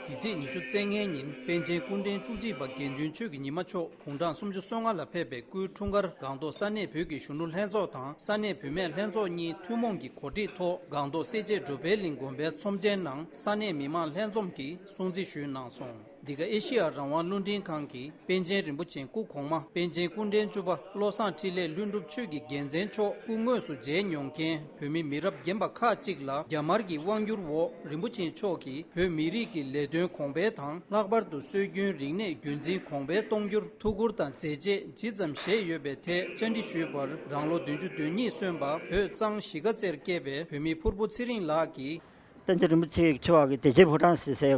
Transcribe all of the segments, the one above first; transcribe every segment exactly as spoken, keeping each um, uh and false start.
འདི་ཚེས་ཉི་ཤུ་རྩ་ལྔའི་ཉིན་པཎ་ཆེན་སྐུ་ཕྲེང་བཅུ་གཅིག་པ་དགེ་འདུན་ཆོས་ཀྱི་ཉི་མ་མཆོག་དགུང་གྲངས་སུམ་ཅུ་སོ་ལྔ་ལ་ཕེབས་པའི་སྐུའི་འཁྲུངས་སྐར་སྒང་ཏོག་ས་གནས་བོད་ཀྱི་གཞོན་ནུ་ལྷན་ཚོགས་དང་ས་གནས་བུད་མེད་ལྷན་ཚོགས་གཉིས་ཐུན་མོང་གི་གོ་སྒྲིག་ཐོག་སྒང་ཏོག་སེར་བྱེས་གྲུབ་པའི་གླིང་དགོན་པའི་ཚོམས་ཆེན་ནང་ས་གནས་མི་མང་ལྷན་འཛོམས་ཀྱིས་སྲུང་བརྩི་ཞུས་གནང་སོང་། འདི་ག་ཨེ་ཤི་ཡ་རང་དབང་རླུང་འཕྲིན་ཁང་གིས་པཎ་ཆེན་རིན་པོ་ཆེ་སྐུ་གོང་མ་པཎ་ཆེན་སྐུ་ཕྲེང་བཅུ་པ་བློ་བཟང་འཕྲིན་ལས་ལྷུན་གྲུབ་ཆོས་ཀྱི་རྒྱལ་མཚན་མཆོག་སྐུ་དངོས་སུ་མཇལ་མྱོང་མཁན་བོད་མི་མི་རབས་རྒན་པ་ཁག་ཅིག་ལ་རྒྱ་དམར་གྱི་དབང་བསྒྱུར་འོག་རིན་པོ་ཆེ་མཆོག་གིས་བོད་མི་རིགས་ཀྱི་ལས་དོན་གོང་འཕེལ་དང་ལྷག་པར་དུ་སྲོལ་རྒྱུན་རིག་གནས་རྒྱུན་འཛིན་གོང་འཕེལ་གཏོང་རྒྱུར་ཐུགས་ཁུར་དང་མཛད་རྗེས་ཇི་ཙམ་བཞེས་ཡོད་པའི་ཐད་བཅར་འདྲི་ཞུས་པར། རང་ལོ་བདུན་ཅུ་དོན་གཉིས་སོན་པ་བོད་གཙང་གཞིས་ཀ་རྩེར་སྐྱེས་པའི་བོད་མི་ཕུར་བུ་ཚེ་རིང་ལགས་ཀྱིས། པཎ་ཆེན་རིན་པོ་ཆེ་མཆོག་གིས་བདེ་ཆེན་ཕོ་བྲང་ཟེར་སའི་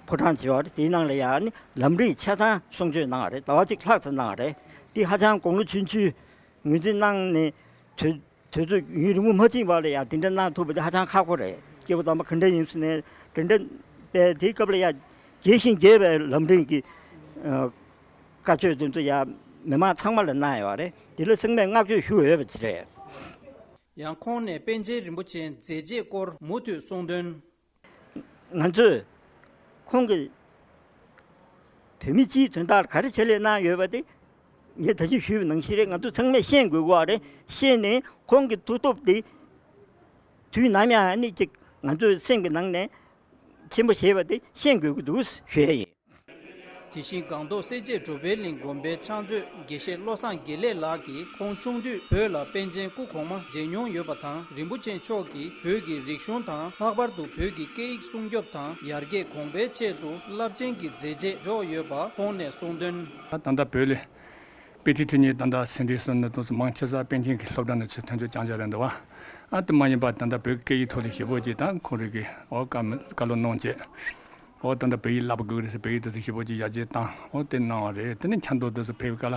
ཕོ་བྲང་ཅིག་ཡོད་རེད། དེའི་ནང་ལ་ཡང་ནི་ལམ་རིམ་ཆ་ཚང་གསུང་ཆོས་གནང་བ་རེད། ཟླ་བ་གཅིག་ལྷག་ཙམ་གནང་བ་རེད། དེ་ཧ་ཅང་དགུང་ལོ་ཆུང་ཆུང་ངོས་འཛིན་གནང་ནས་དུས་དུས་ཚོད་ཡུན་རིང་པོ་མ་ཕྱིན་པ་ལ་ཡང་དེ་འདྲ་གནང་ཐུབ་པ་དེ་ཧ་ཅང་ཁག་པོ་རེད། སྐྱེས་བུ་དམ་པ་ག་འདྲ་ཡིན་ཟེར་ནས་དེ་འདྲ་པས་དེའི་སྐབས་ལ་ཡང་རྒྱས་ཤིང་རྒྱས་པའི་ལམ་རིམ་གྱི་བཀའ་ཆོས་དེ་ཚོ་ཡང་མི་མང་ཚང་མ་ལ་གནང་ཡོད་རེད། དེ་ལ་ཚང་མས་བསྔགས་བརྗོད་ཞུ་འོས་པ་ཅིག་རེད། ཡང་ཁོང་ནས་པཎ་ཆེན་རིན་པོ་ཆེའི་མཛད་རྗེས་སྐོར་མུ་མཐུད་གསུངས་དོན། ང་ཚོས་ཁོང་གིས་བོད་མི་སྤྱིའི་དོན་དག་ལ་ག་རེ་ཆེད་ལས་གནང་ཡོད་པ་དེ་ངས་ད་ཅི་ཞུས་པའི་ནང་བཞིན་རེད། ང་ཚོ་ཚང་མས་ཤེས་དགོས་ཀྱི་རེད། ཤེས་ནས་ཁོང་གི་མཐུ་སྟོབས་དེ་དུས་ནམ་ཡང་ནི་ཅིག་ང་ཚོའི་སེམས་ཀྱི་ནང་ནས་ཆེན་པོ་བྱས་པ་དེ་ཤེས་དགོས་ཀྱི་འདུག་ཞུ་ཡས་ཡིན། དེ་བཞིན་སྒང་ཏོག་སེར་བྱེས་གྲུབ་པའི་གླིང་དགོན་པའི་ཕྱག་མཛོད་དགེ་བཤེས་བློ་བཟང་དགེ་ལེགས་ལགས་ཀྱིས་ཁོང་ཆུང་དུས་བོད་ལ་པཎ་ཆེན་སྐུ་གོང་མ་མཇལ་མྱོང་ཡོད་པ་དང་། རིན་པོ་ཆེ་མཆོག་གིས་བོད་ཀྱི་རིག་གཞུང་དང་ལྷག་པར་དུ་བོད་ཀྱི་སྐད་ཡིག་སྲུང་སྐྱོབ་དང་ཡར་རྒྱས་གོང་འཕེལ་ཆེད་དུ་རླབས་ཆེན་གྱི་མཛད་རྗེས་འཇོག་ཡོད་པ་ཁོང་ནས་གསུངས་དོན། ད་ལྟ་བོད་ལ་དཔེ་ཁྲིད་ཁྲིད་མཁན་ད་ལྟ་སེ་འབྲས་སོ་ནས་དུ་མང་ཆེ་ས་པཎ་ཆེན་གྱི་སློབ་གྲྭ་ནས་ཚུར་ཐོན་ཚུལ་རྐྱང་རྐྱང་རེད་འདུག་བ། ཨ་དེ་མ་ཡིན་པ་ད་ལྟ་བོད་སྐད་ཡིག་ཐོག་ལ་ཞེ་པོ་ཅིག་དང་ཁོང་རང་གིས་འོ་བཀའ་བཀའ་སློབ་གནང་བྱས། འོ་ད་ལྟ་བོད་ཡིག་བསླབ་དགོས་རེད་ཟེར། བོད་ཡིག་དེ་ཚོ་ཞེ་པོ་ཅིག་ཡར་རྒྱས་བཏང་། འོ་དེ་གནང་བ་རེད། དེ་ནས་ཆབ་མདོ་དེ་ཚོ་ཕེབས་སྐབས་ལ་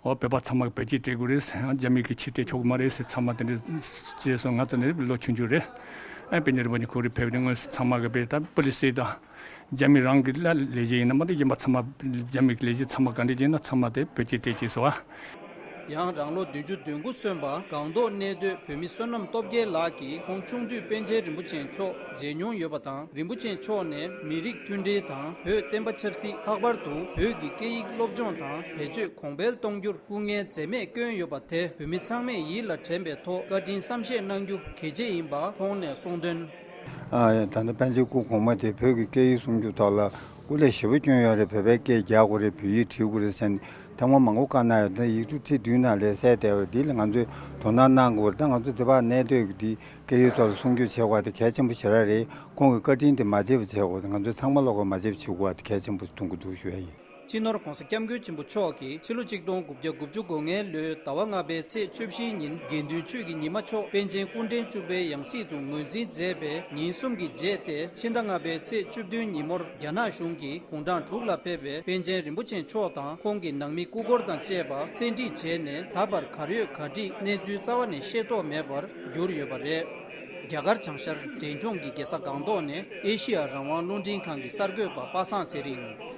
འོ་བོད་པ་ཚང་མ་གིས་བོད་སྐད་བྲིས་དགོས་རེད་ཟེར། རྒྱ་མི་གིས་ཕྱིར་སྤྲད་ཆོག་གི་མ་རེད་ཟེར། ཚང་མ་དེ་འདྲ་བྱས་སོང་། ང་ཚོ་ནི་ལོ་ཆུང་ཆུང་རེད། ཨ་པཎ་ཆེན་རིན་པོ་ཆེ་ཁོང་རང་ཕེབས་དུས་དངོས་སུ་ཚང་མ་གིས་བོད་ད་པུ་ལི་སི་དང་རྒྱ་མི་རང་གི་ལ་ལས་བྱེད་ཡིན་ན་མ་གཏོགས་གཞན་པ་ཚང་མ་རྒྱ་མི་གི་ལས་བྱེད་ཚང་མ་ག་འདྲ་ཡིན་ན་ཚང་མ་དེ་བོད་སྐད་བྲིས་བྱས་སོང་བ། ཡང་རང་ལོ་བདུན་ཅུ་དོན་དགུ་སོན་པ་སྒང་ཏོག་གནས་སྡོད་བོད་མི་བསོད་ནམས་སྟོབས་རྒྱལ་ལགས་ཀྱིས་ཁོང་ཆུང་དུས་པཎ་ཆེན་རིན་པོ་ཆེ་མཆོག་མཇལ་མྱོང་ཡོད་པ་དང་། རིན་པོ་ཆེ་མཆོག་ནས་མི་རིགས་མཐུན་སྒྲིལ་དང་བོད་བསྟན་པ་ཆབ་སྲིད། ལྷག་པར་དུ་བོད་ཀྱི་སྐད་ཡིག་སློབ་སྦྱོང་དང་བེད་སྤྱོད་གོང་འཕེལ་གཏོང་རྒྱུར་སྐུ་ངལ་འཛེམས་མེད་བསྐྱོན་ཡོད་པ་དེ་བོད་མི་ཚང་མས་ཡིད་ལ་དྲན་པའི་ཐོག་བཀའ་དྲིན་བསམ་ཤེས་གནང་རྒྱུ་གལ་ཆེ་ཡིན་པ་ཁོང་ནས་གསུངས་དོན། ཨ་ད་ལྟ་པཎ་ཆེན་སྐུ་གོང་མ་དེ་བོད་ཀྱི་སྐད་ཡིག་སྲུང་སྐྱོབ་ཐོག་ལ་སྐུ་ལས་ཞེ་པོ་བསྐྱོན་ཡོད་རེད། བོད་པའི་སྐད་རྒྱག་དགོས་རེད། བོད་ཡིག་བྲིས་དགོས་རེད་ཟེར་ནས་ཐེངས་མ་མང་པོ་བཀའ་གནང་ཡོད། ད་ཡིག་འབྲུ་ཁྲི་བདུན་ནང་ལ་གསལ་བསྡད་ཡོད་རེད། འདི་ལ་ང་ཚོས་དོ་སྣང་གནང་དགོས་རེད། ད་ང་ཚོ་འདི་པར་གནས་སྡོད་ཀྱི་འདི་སྐད་ཡིག་ཐོག་ལ་སྲུང་སྐྱོབ་བྱེད་དགོས་དེ་གལ་ཆེན་པོ་ཞེ་དྲག་རེད། ཁོང་གི་བཀའ་དྲིན་དེ་མ་བརྗེད་པ་བྱེད་དགོས་རེད། ང་ཚོས་ཚང་མ་ལོག་པ་མ་བརྗེད་པ་བྱེད་དགོས་པ་དེ་གལ་ཆེན་པོ་མཐོང་གི་འདུག་ཞུ་ཡ་ཡིན། སྤྱི་ནོར་༧གོང་ས་༧སྐྱབས་མགོན་ཆེན་པོ་མཆོག་གིས་ཕྱི་ལོ་ཆིག་སྟོང་དགུ་བརྒྱ་དགུ་བཅུ་གོ་ལྔའི་ལོའི་ཟླ་བ་ལྔ་པའི་ཚེས་བཅུ་བཞིའི་ཉིན་དགེ་འདུན་ཆོས་ཀྱི་ཉི་མ་མཆོག་པཎ་ཆེན་སྐུ་ཕྲེང་བཅུ་པའི་ཡང་སྲིད་དུ་ངོས་འཛིན་མཛད་པའི་ཉིན་གསུམ་གྱི་རྗེས་ཏེ། ཕྱི་ཟླ་ལྔ་པའི་ཚེས་བཅུ་བདུན་ཉིན་མོར་རྒྱ་ནག་གཞུང་གིས་དགུང་གྲངས་དྲུག་ལ་ཕེབས་པའི་པཎ་ཆེན་རིན་པོ་ཆེ་མཆོག་དང་ཁོང་གི་ནང་མི་སྐུ་འཁོར་དང་བཅས་པ་བཙན་ཁྲིད་བྱས་ནས་ད་བར་གར་ཡོད་ག་འདྲ་གནས་ཚུལ་རྩ་བ་ནས་ཤེས་རྟོགས་མེད་པར་གྱུར་ཡོད་པ་རེད། རྒྱ་གར་བྱང་ཤར་འབྲས་ལྗོངས་ཀྱི་རྒྱལ་ས་སྒང་ཏོག་ནས་ཨེ་ཤི་ཡ་རང་དབང་རླུང་འཕྲིན་ཁང་གི་གསར་འགོད་པ་པ་སངས་ཚེ་རིང་།